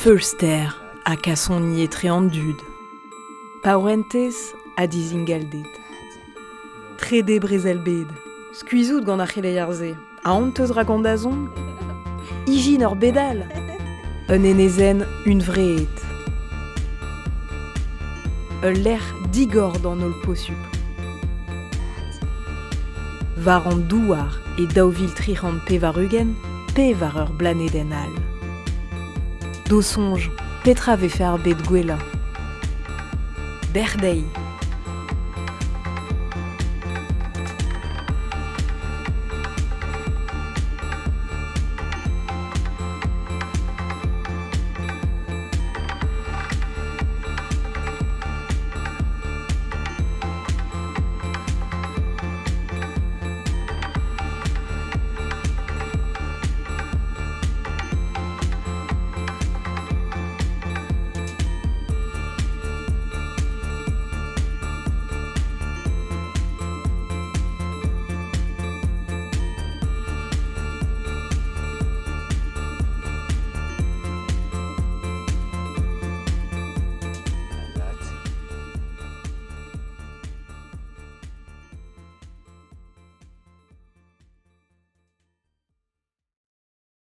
Feulster ha kasoni etre an dud. Paourentez ha dizingalded. Trede brezel-bed. Skuizh out gant ar c'heleier-se. Aon 'teus rak an dazont? Ijin ur bed all. Un enezenn hunvreet. Ul lec'h digor d'an holl posupl. War an douar e 2380 pe war ur blanedenn all. D'ho soñj, petra 'vefe ar bed gwellañ? Bec'h dezhi!